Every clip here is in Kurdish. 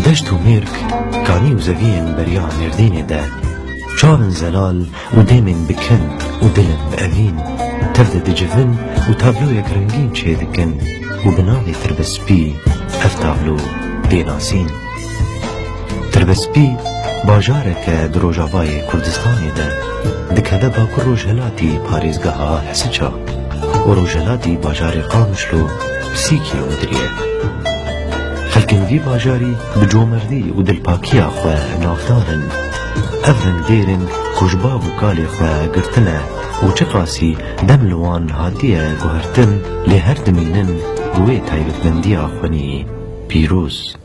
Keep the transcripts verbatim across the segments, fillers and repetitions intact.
Deşt û mêrg, kanî û zeviyên beriya Mêrdînê de, çav in zelal û dêmên bi kin û dil in bi evîn, tev de dicivin û tabloyek rengîn çêdikin û bi navê Tirbespî ev tablo tê nasîn. Tirbespî bajarek e di rojavayê Kurdistanê de, dikeve bakur rojhelatî parêzgeha Hesiça û rojhelatî bajarê Qamişlo bi sî kîlometrî ye. Xelkên vî bajarî bi comerdî û dilpakiya xwe navdar in. Ev rengdêr in ku ji bav û kalê xwe girtine û çiqasî dem li wan hatiye guhertin, lê her dimînin bi wê taybetmendiya xwenî pîroz.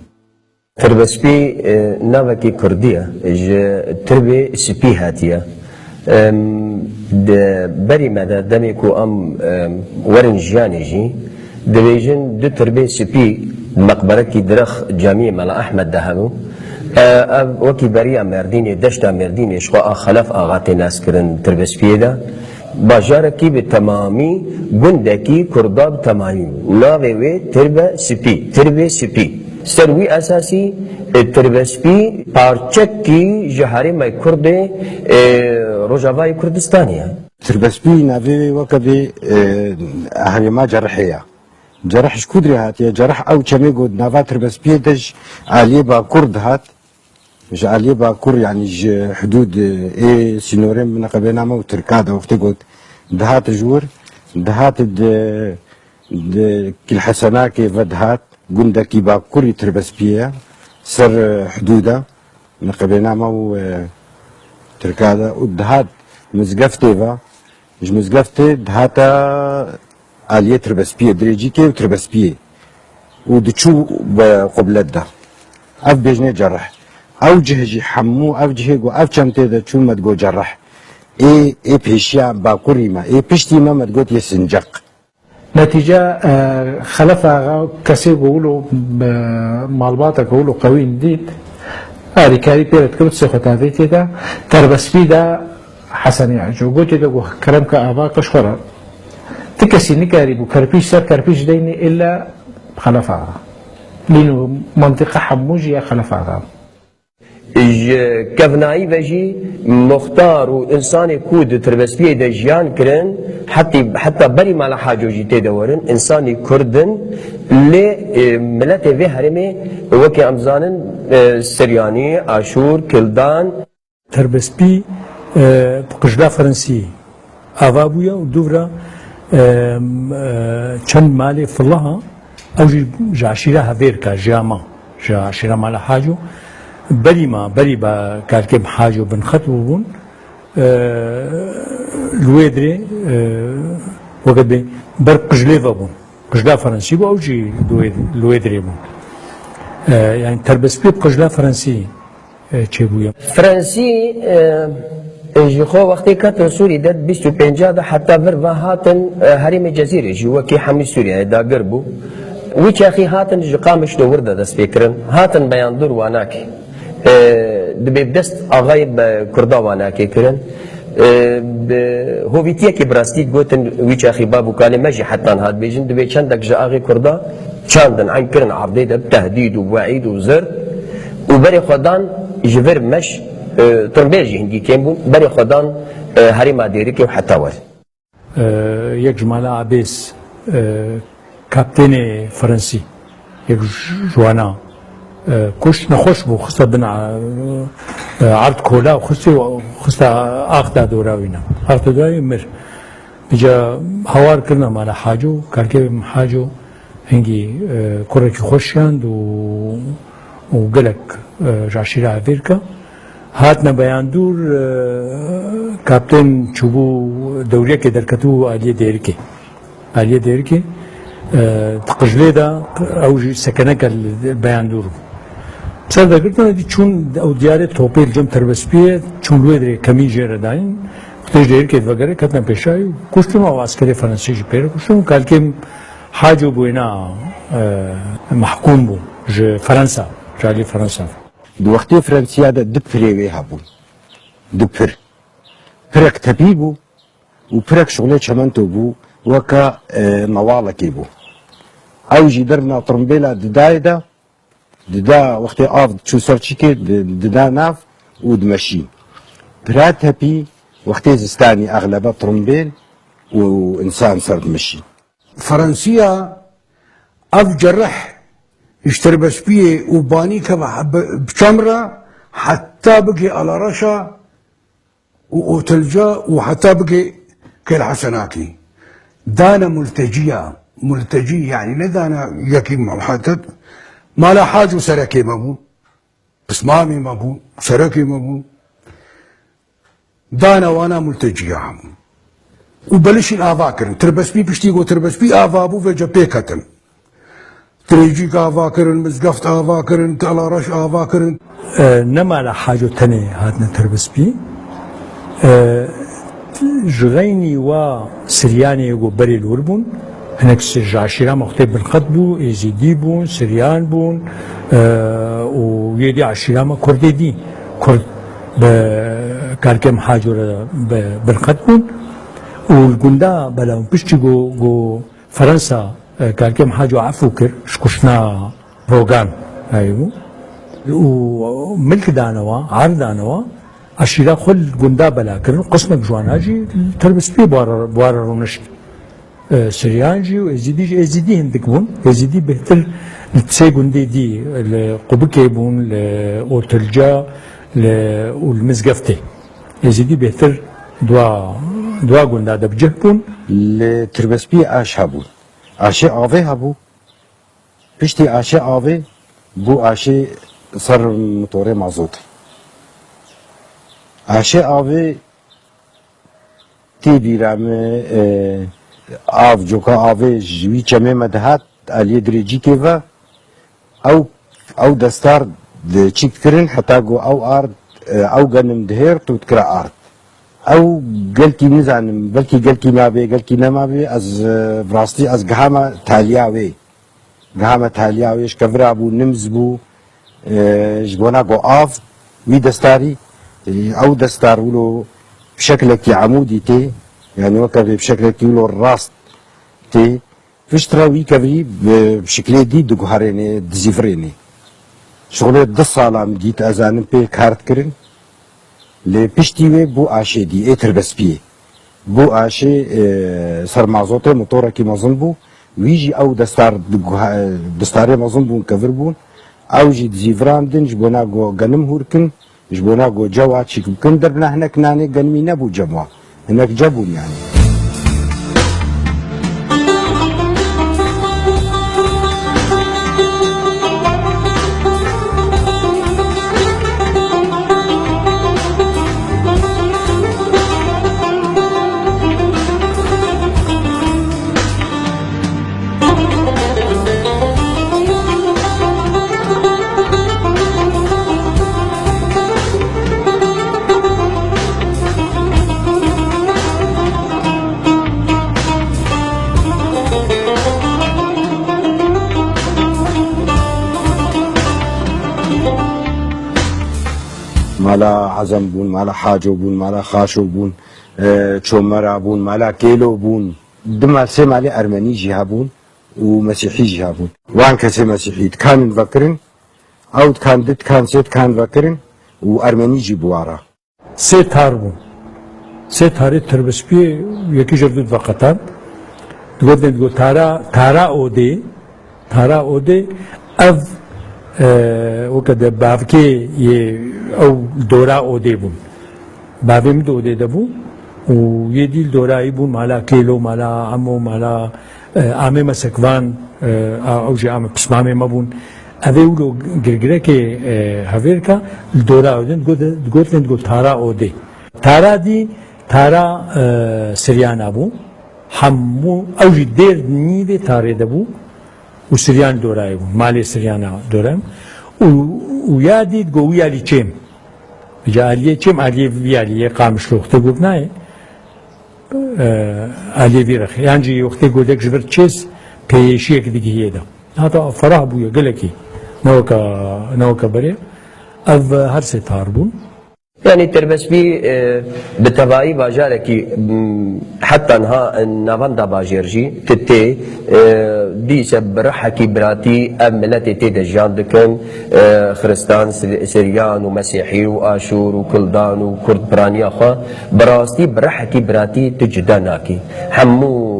Tirbespî, e, navekî kurdî ye, ji tirbê spî hatiye. Em, di berî me de demê ku em, em, werin jiyanê jî, dibêjin du tirbê spî di meqberekî dirêx camiyê Mela Ehmed de hebû. E, ev wekî beriya Mêrdînê, deşta Mêrdînê ji xwe a Xelef Axa tê naskirin Tirbespiyê de. Bajarekî bi temamî, gundekî kurda bi temamî bû. Navê wê Tirbe Spî, Tirbê Spî. Ser wî esasî, e, Tirbespî parçekî ji herêmê Kurdê, e, Rojavayê Kurdistanê ye. Tirbespî navê wê weke vê, e, herêma Cerihê ye. Cerih ji ku dirê hatiye? Cerih ew çemê ku di nava Tirbespiyê de ji aliyê bakur dihat. Ji aliyê bakur, yanî ji hidûd ê sînorên bi neqebê nama û Tirka de wextê got dihat ji wir, dihat di, di Kilhesenakê ve dihat, gundekî bakurî Tirbespiyê ye, ser hidûda neqebê nama û, e, Tirka de û dihat mizgeftê ve, ji mizgeftê dihata aliyê Tirbespiyê, dirêcîkê û Tirbespiyê û diçû be qublet de. Ev bêjnê Cerih. Ew cih jî hemû ev cihê ku ev çem tê de çû me digot Cerih. Ê, ê pêşiya bakurî me, ê piştî me me digot yê Sinceq. Netîce, e, Xelef Axa kesê ku wilo, e, malbateke wilo qewîn dît, alîkarî pê re dikir, sê xwe tevê tê de, Tirbespî de Hesenî Eco. Gotê de ku kerem ke ava ke ji xwe re. Ti kesî nikarîbû kerpîç ser kerpîç deynê illa Xelef Axa. Lîno mentiqe hemû jî ya Xelef Axa. Ji kevnayî ve jî muxtar û însanê ku di Tirbespiyê de jiyan kirin, hetî, heta berî Mala Haco jî tê de werin, însanî Kurd in, lê, e, miletê vê herêmê wekî em zanin, e, Siryanî, Aşûr, Kildan, Tirbespî, e, bi qijla Frensî ava bûye û dûvra, e, e, çend malê Filaha, ew jî ji aşîra Hevêrka, ji ya ma, ji aşîra Mala Haco, berî ma, berî ba kalkê Haco binxet bûbûn, e, li wê dirê, e, weke dibê ber qijlê ve bûn. Qijla Frensî bû, ew jî li wê, li wê dirê bûn. E, yanî Tirbespî bi qijla Frensî e, çêbûye. Frensî, e, ji xwe wextê ketin Sûrî de bîst û pênc de heta vir ve hatin, e, herêmê Cezîrê jî wekî hemî Sûriyeyê dagir bû. Wî çaxî hatin ji Qamişlo wir de dest pê kirin. Hatin Beyandûr Wanakê. E, dibê bi dest axayê be Kurda Wanakê kirin. E, bi hovîtiyekê bi rastî gotin wî çaxî bav û kalê me jî hetan hat bêjin, dibê çendek ji axê Kurda çandin, eyn kirin erdê de bi tehdîd û weîd û zir û berê xwe dan ji vir meş, e, tirimbêl jî hingî kêm bûn, berê xwe dan, e, herêma Dêrikê û heta wer. E, yek ji mala Abês, e, kaptênê Frensî, yek ji wana, e, kuşt, nexweş bû, xiste bin, e, erd kola û xistê, xiste ax da dora wîna. Ax da dora wî mir. Îca hawar kirina mala Haco, kalkê Haco hingî, e, kurekî xwe şiyand û, û gelek, e, ji aşîra Hevêrka. Hatine Beyandûr, e, kaptên çûbû dewriyekê derketibû aliyê Dêrikê. Aliyê Dêrikê, e, di qijlê de ew jî sekeneke li Beyandûr bû. Ser dergirtina dî çûn ew diyarê topê li cem Tirbespiyê çûn li wê dirê kemî jê re dayîn. Wextê ji Dêrikê vegere ketine pêşayî û kuştin û ew eskerê Frensî jî pê re kuştin û kalkê Haco bû wêna, e, mehkûm bû ji Fransa, ji aliyê Fransa. Di wextê Fransiya de du pirê wê hebûn. Du pir. Pirek tepî bû û pirek şixulê çemento bû, weke, e, newalekê bû. Ew jî derna tirimbêla didayê de, Dida wextê av çû ser çikê, di-, dida nav û dimeşî. Pira tepî wextê zistanî exlebe tirimbêl û însan ser dimeşî. Ferensiya ev cerih ji terbespiyê û banî keve bi, bi çem re heta bigê alareşa û otelca û heta bigê kêl Hesenakî. Dane multeciya, multecî, yanî ne dane yekî malhetet. Mala hac û serekê me bû. Pismamê me bû, serekê me bû. Dane wana multeciya hebû. Û belişîn ava kirin. Tirbespî piştî ku tirbespî ava bû vêce pê ketin. Tirêcîk ava kirin, mizgeft ava kirin, Kalareş ava kirin. E, ne mala haco tenê hatine Tirbespî. E, ji xeynî wa Siryanê ku berê li wir bûn, hinek si-, ji aşîra me xwedê binqet bû, Êzîdî bûn, Siryan bûn, e, û yê dî aşîra me Kurdê dî. Kurd bi Karkem Haco re bi-, binqet bûn. Û li gunda belaw piştî ku, ku Fransa, e, Karkem Haco efû kir, ji kuştina Rogan, e, bû. Û milk danewa, ar danewa, aşîra xwe li gunda bela kirin, qismek ji wana jî li Tirbespiyê bi wan re, bi wan re rûnişt. E, Siryan jî û Êzîdî jî, Êzîdî hindik bûn. Êzîdî bêhtir li sê gundê dî, li Qubikê bûn, li Otilca, li, û li Mizgeftê. Êzîdî bêhtir dua, dua gunda de bi cih bûn. Li Tirbespiyê aş hebû. Aşê avê hebû. Piştî aşê avê bû aşê ser motorê mazot. Aşê avê tê bîra min, e, av, coka avê ji wî çemê me dihat, aliyê Dirêcîkê ve. Ew, ew destar di çîk dikirin, heta ku ew ard, e, ew genim dihêrt û dikira ard. Ew gelkî nizanim, belkî gelkî mabe, gelkî nemabe, ez, e, bi rastî ez gihame taliya wê. Gihame taliya wê, ji kevira bû, nimz bû, e, ji bona ku av wî destarî, e, ew destar wilo bi şeklekî emûdî tê, yanî weke vê bi şeklekî wilo rast tê. Piştre wî kevirî bi, bi şiklê dî diguherênê, dizîvirênê. Şixulê du sala min dît, ez zanim pê kar dikirin. Lê piştî wê bû aşê dî, ê tirbespiyê. Bû aşê, e, ser mazotê, motorekî mezin bû. Wî jî ew destar diguhe-, destarê mezin bûn, kevir bûn. Ew jî dizîvirandin ji bona ku genim hûr kin. Ji bona ku cewa çîk bikin, derbina hinek nanê genimî nebû cem wa. Hinek ce bûn yanî. Mala Ezem bûn, mala Haco bûn, mala Xaşo bûn, e, Çomera bûn, mala Kêlo bûn. Du mal, sê malê Ermenî jî hebûn û Mesîhî jî hebûn. Wan kesê Mesîhî dikanin vekirin, ew dikan, du dikan, sê dikan vekirin û Ermenî jî bi wa re. Sê tar bûn. Sê tarê Tirbespiyê yekî ji vir diveqetan. Digotin, digot, Tara, Tara Odê, Tara Odê, ev, e, weke de bavkê yê ew dora Odê bûn. Bavê min di Odê de bû û yê dî li dora wî bûn, mala Kêlo, mala Emo, mala, e, Amê Mesekvan, e, a, ew jî Amê pismamê me bûn. Ev ê wilo girgirekê, e, hevêrka li dora Odê digot, digotin, digot Tara Odê. Tara dî, Tara, e, Siryana bû. Hemû, ew jî dêr nîvê tarê de bû. Û Siryan dorayê bûn. Malê Siryana dorayê bûn. Û, û ya dî digot wî alî çêm. Ca aliyê çêm, aliyê vî aliyê Qamişlo wextê got nayê. E, aliyê vî rexê. Yan jî wextê godek ji vir çêz pêyeşiyek digihiyê de. Hata ferah bûye gelekî. Ne weke, ne weke berê. Ev her sê tar bûn. Yanî Tirbespî, e, bi tevayî bajarekî, m, heta niha navenda bajêr jî tu tê, e, dîse bi rihekî biratî ev miletê tê de jiyan dikin, e, Xristan, Sir-, Siryan û Mesîhî û Aşûr û Kildan û Kurd piraniya xwe, bi rastî bi rihekî biratî tu cuda nakî. Hemû,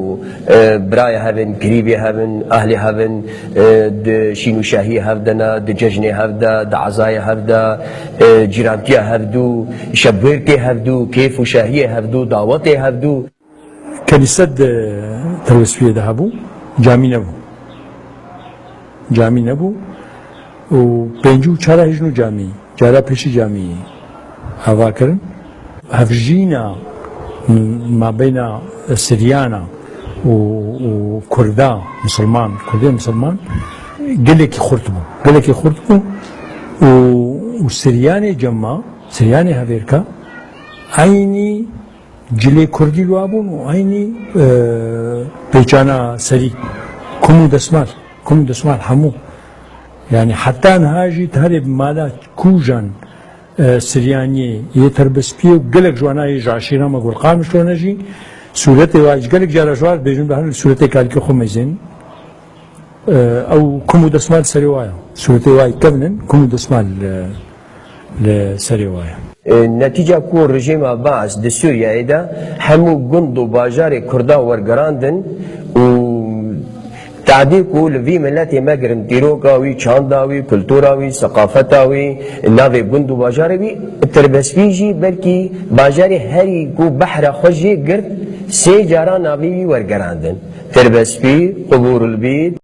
e, birayê hev in, kirîbê hev in, ahlê hev in, e, di şîn û şahiyê hev de ne, di cejnê hev de, di ezayê hev de, e, cîrantiya hevdû, şebwêrkê hevdû, kêf û şahiyê hevdû, dawetê hevdû. Kenîse di Tirbespiyê de hebû, camî nebû. Camî nebû û pêncî û çar hejnû camî, cara pêşî camî heva kirin. Hevjîna mabeyna Siryana û, û Kurda misilman, Kurdê misilman gelekî xurt bû. Gelekî xurt bû û, û Siryanê cema, Siryanê hevêrka eynî cilê Kurdî li wa bûn û eynî, e, pêçana serî, kum û desmal, kum û desmal hemû. Yanî heta niha jî tarê bi mala kûjan, e, Siryaniyê yê Tirbespiyê û gelek ji wana yê ji eşîra me Gulqamiş rone jî sûretê wa ji gelek cara ji wa dibêjin, bi her sûretê kalikê xwe mêzên. E, ew kum û desmal serê wa ye. Sûretê wa yê kevn in, kum û desmal, e, li serê wa ye. E, netîca ku rejîma Baas di Sûriyeyê de hemû gund û bajarê Kurda wergerandin û tadî ku li vî miletê me girin dîroka wî, çanda wî, kultura wî, seqafeta wî, navê gund û bajarê wî, Tirbespî jî belkî bajarê herî ku behra xwe jê girt, sê cara navê wî wergerandin. Tirbespî, Qubûrulbîd,